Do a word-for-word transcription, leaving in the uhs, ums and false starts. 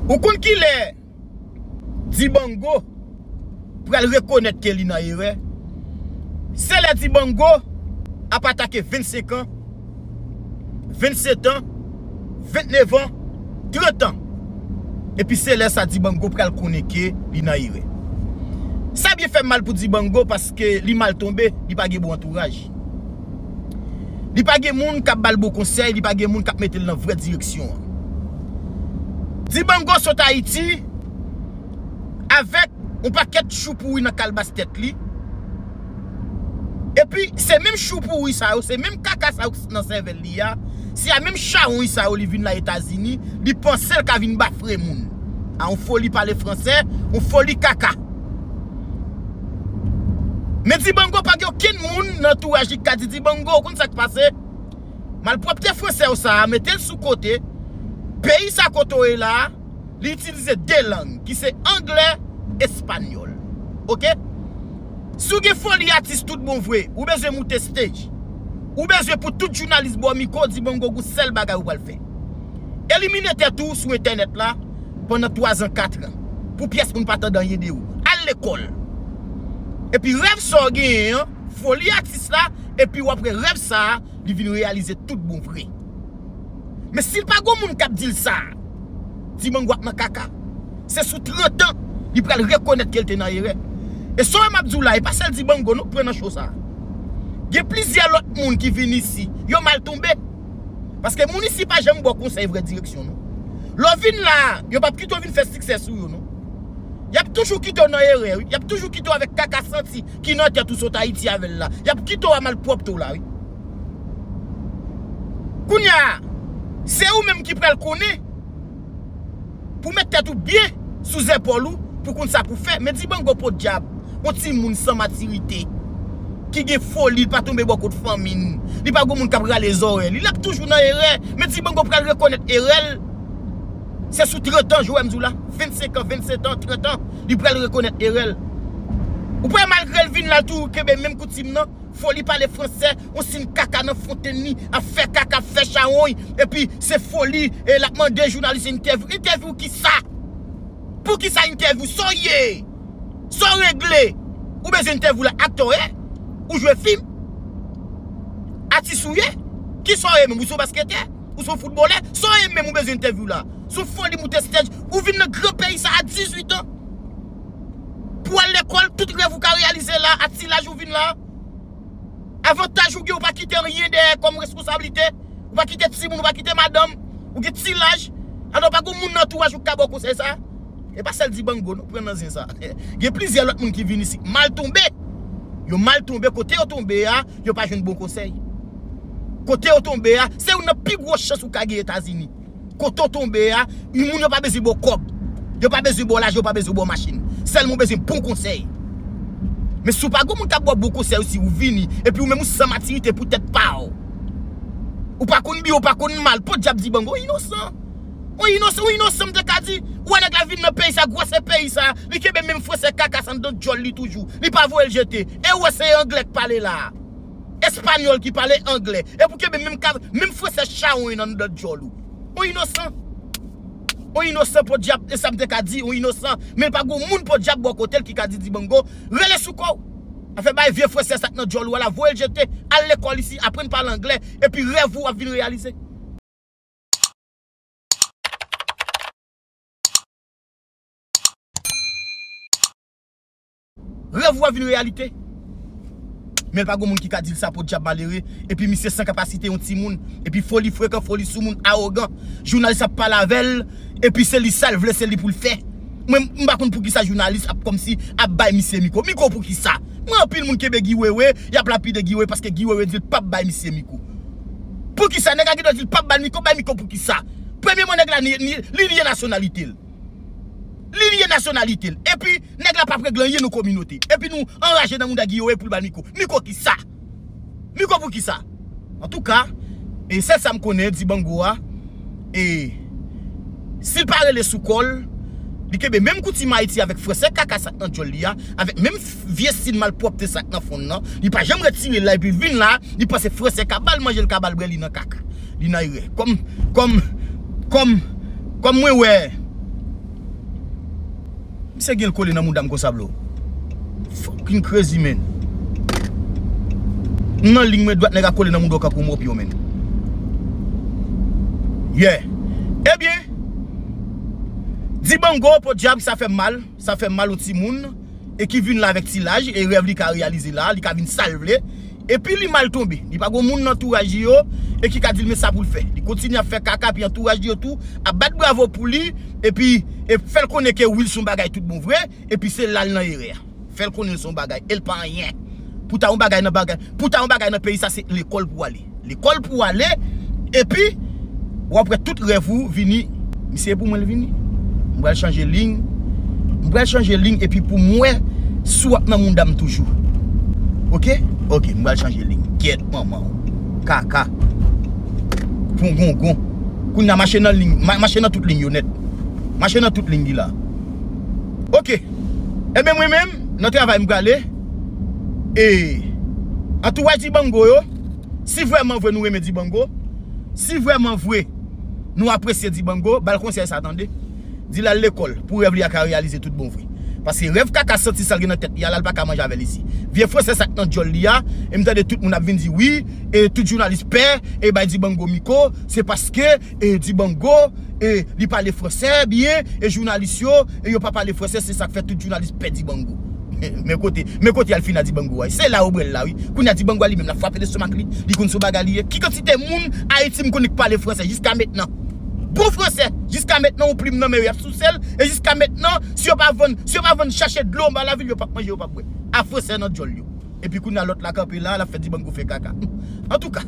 Ou konn kilè Dibango pral rekonèt ke li nan erè? Se lè Dibango ap atake vennsenk an, vennsetan, vennèf an, trant an. Epi se lè sa Dibango pral konnen ke li nan erè. Sa byen fè m mal pou Dibango paske li mal tonbe, li pa gen bon antouraj. Li pa gen moun k ap ba l bon konsèy, li pa gen moun k ap mete l nan vrè direksyon an. Dibango sot Ayiti avèk yon pakèt chou pouri nan kalbas tèt li. Epi se menm chou pouri sa yo, se menm kaka sa yo nan sèvèl li a, se a menm chawony sa yo li vin la Etazini, li panse l ka vin bafre moun. A yon foli pale fransè, yon foli kaka. Men Dibango pa gen okenn moun nan antouraj li ki ka di Dibango, ou konn sa k pase? Malpwòpte fransè w sa a, mete l sou kote. Peyi sa kote w ye la a, li itilize de lang, ki se anglè, espanyòl. Oke? Si w gen foli atis tout bon vre, ou bezwen moute stage. Ou bezwen pou tout jounalis ba w mikwo, Dibango gon sèl bagay ou pral fè. Elimine tèt ou sou entènèt la pandan twa zan, kat an. Pou pyès moun pa tande anyen de ou. Al lekòl. Epi rèv sa w genyen an, foli atis la, epi w ap wè rèv sa a, li vin reyalize tout bon vre. Men si l pa gon moun k ap di l sa, Dibango ap nan kaka. Se sou trant an, li pral rekonèt ke l te nan erè. E sa w wè m ap di w la, e pa sèl Dibango non k pran nan cho sa. Gen plizyè lòt moun ki vin isi, yo mal tonbe. Paske moun isi pa janm ba w konsèy vrè direksyon non. Lè w vin la, yo p ap kite w vin fè siksè sou yo non. Y ap toujou kite w nan erè, wi. Y ap toujou kite w avèk kaka santi ki nan tèt ou sot Ayiti avè l la. Y ap kite w a malpwòpte w la, wi. Kounye a, se ou menm ki pral konnen pou w met tèt ou byen sou zèpòl ou, pou w konn sa pou w fè. Men Dibango podyab, yon timoun san matirite, ki gen foli, li pa tonbe bò kot fanmi n, li pa gon moun k ap rale zòrèy li, l ap toujou nan erè. Men Dibango pral rekonèt erè l. Se sou trant an, jan m di w la, vennsenk an, vennsetan, trant an, li pral rekonèt erè l. Ou pa wè malgre l vin la, l toujou kenbe menm koutim nan, foli pale fransè, yon siy kaka nan fontenn li, ap fè kaka, ap fè chawony, epi se foli, e l ap mande jounalis entèvyou. Entèvyou kisa? Poukisa entèvyou? Sa w ye? Sa w regle? Ou bezwen entèvyou la, aktè w ye? Ou jwe fim? Atis ou ye? Kisa w ye menm? Ou se yon basketè? Ou se yon foutbolè? Sa w ye menm ou bezwen entèvyou la? Se yon foli moute stage. Ou vin nan gran peyi sa a dizuit an. Pou w al lekòl, tout rèv ou ka reyalize la, a ti laj ou vin la. Avantaj ou gen, ou pa kite anyen dèyè kòm responsablite. Ou pa kite timoun, ou pa kite madanm. Ou gen ti laj. Alò, pa gen moun nan antouraj ou k ka ba w konsèy sa. E pa sèl Dibango, non, pran nan zen sa. Gen plizyè lòt moun ki vin isi, mal tonbe. Yo mal tonbe, kote yo tonbe a, yo pa jwenn bon konsèy. Kote yo tonbe a, se youn nan pi gwo chans ou ka gen Etazini. Kote w tonbe a, moun yo pa bezwen ba w kòb. Yo pa bezwen ba w lajan, yo pa bezwen ba w machin. Sèlman w bezwen bon konsèy. Men si w pa gen moun k ap ba w bon konsèy, si w vini, epi ou menm ou san matirite pou tèt pa w. Ou pa konn byen, ou pa konn mal, podyab Dibango, ou inosan. Ou inosan, ou inosan, m te ka di, ou wè nèg la vin nan peyi sa, gwòse peyi sa, li kenbe menm fransè kaka sa anndan djòl li toujou. Li pa voye l jete. E ou wè se anglè k pale la a. Espanyòl ki pale anglè. Epi w kenbe menm ka, menm fransè chawony nan anndan djòl ou. Ou inosan. Ou inosan podyab, e sa m te ka di, ou inosan. Men pa gen moun podyab bò kote l ki ka di Dibango, rele sou kò w. Afè bay vye fransè sa k nan djòl ou a la, voye l jete, al lekòl isi, aprann pale anglè, epi rèv ou ap vin reyalize. Rèv ou a vin reyalite. Men pa gen moun ki ka di l sa podyab malere. Epi misye san kapasite yon timoun. Epi foli frekan, foli soumoun, awogan. Jounalis ap pale avè l. Epi se li sa l vle, se li pou l fè. Mwen, m pa konn poukisa jounalis ap kòmsi ap bay misye mikwo. Mikwo poukisa? Mwen anpil moun kenbe Guy Wewe, y ap lapide Guy Wewe paske Guy Wewe di l p ap bay misye mikwo. Poukisa? Nèg la gen dwa di l p ap ba l mikwo, bay mikwo poukisa? Premyèman, nèg la ni, ni, li nye nasyonalite l. Li nye nasyonalite l. Epi, nèg la p ap regle anyen nan kominote. Epi nou anraje nan mouda Guy Wewe pou l ba l mikwo. Mikwo kisa? Mikwo pou kisa? Antouka, e sèl sa m konnen, Dibango a, e si l pa rele sou kò l, li kenbe menm koutim Ayiti avèk fransè kaka sa k nan djòl li a, avèk menm vye siy malpwòpte sa k nan fwon l nan, li pa janm retire l la, epi l vin la, li panse fransè ka ba l manje, l ka ba l bwè, li nan kaka. Li nan erè. Kòm, kòm, kòm, kòm mwen wè, Misye gen l kole nan mouda m konsa, bro. Fucking crazy, man. M nan liy mwen dwat, nèg ap kole nan mouda w kankou mopyon, man. Yeah. Ebyen, Dibango, podyab, sa fè m mal. Sa fè m mal, yon timoun, e ki vin la avèk ti laj, e rèv li ka reyalize la, li ka vin sa l vle. Epi li mal tonbe. Li pa gon moun nan antouraj li yo, e ki ka di l men sa pou l fè. Li kontinye ap fè kaka, epi antouraj li yo tou ap bat bravo pou li, epi, e fè l konnen ke wi, l se yon bagay tout bon vre, epi se la l nan erè a. Fè l konnen l se yon bagay, e l pa anyen. Pou ta yon bagay nan bagay, pou ta yon bagay nan peyi sa, se lekòl pou ale. Lekòl pou ale, epi w ap wè tout rèv ou vini. Misye, pou mwen l vini. M pral chanje liy. M pral chanje liy, epi pou m wè si w ap nan mouda m toujou. Oke? Oke, m pral chanje liy. Gyèt manman w. Kaka. Pongongon. Kounye a mache nan liy, ma- mache nan tout liy yo nèt. Mache nan tout liy li la. Oke. Ebyen, mwen menm, nan travay m prale. E antouraj Dibango yo, si vrèman vre nou renmen Dibango, si vrèman vre nou apresye Dibango, ba l konsèy sa, tande. Di l al lekòl pou rèv li a ka reyalize tout bon vre. Paske rèv kaka santi sa l gen nan tèt li a la, l pa ka manje avè l isi. Vye fransè sa k nan djòl li a, e m tande tout moun ap vin di wi, e tout jounalis pè, e bay Dibango mikwo, se paske, e Dibango, e li pale fransè byen, e jounalis yo, e yo pa pale fransè, se sa k fè tout jounalis pè Dibango. Men kote, men kote y al fin a Dibango a. Se la yo bwè l la, wi. Kounye a Dibango a li menm, l ap frape lestomak li, li konn se yon bagay li ye. Ki kantite moun Ayiti m konnen k pale fransè jiska mentnan? Bon fransè, jiska mentnan, yon plim nan men yo, y ap souse l, e jiska mentnan, si yo pa vann, si yo pa vann chache dlo anba lavil, yo p ap manje, yo p ap bwè. A fransè nan djòl yo. Epi kounye a lòt la kanpe la, l ap fè Dibango fè kaka. Antouka,